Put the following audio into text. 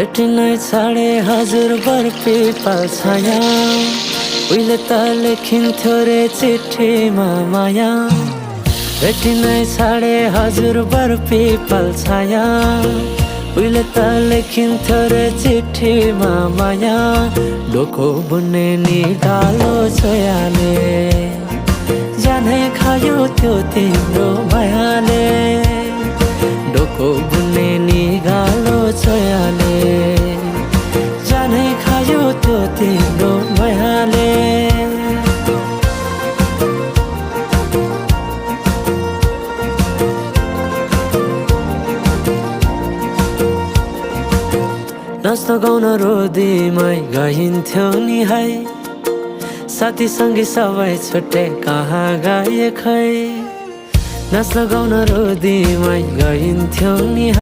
भेटिनै छाडे हजुर बर्फी पाल्छाया उहिले त लेखिन्थ्यो रे चिठीमा माया भेटिनै छाडे हजुर बर्फी पाल्छाया उहिले त लेखिन्थ्यो रे चिठीमा माया डोको बुन्ने निकालो छोयाले जानै खायो त्यो तिम्रो मायाले डोको बुन्ने निगालो छोयाले जानै खायो त्यो तिम्रो मायाले नाच्न गाउन रोदीमै गइन्थ्यो नि है साथी सँगै सबै छुट्टै कहाँ गए खै नाच्न गाउन रोदीमै गइन्थ्यो नि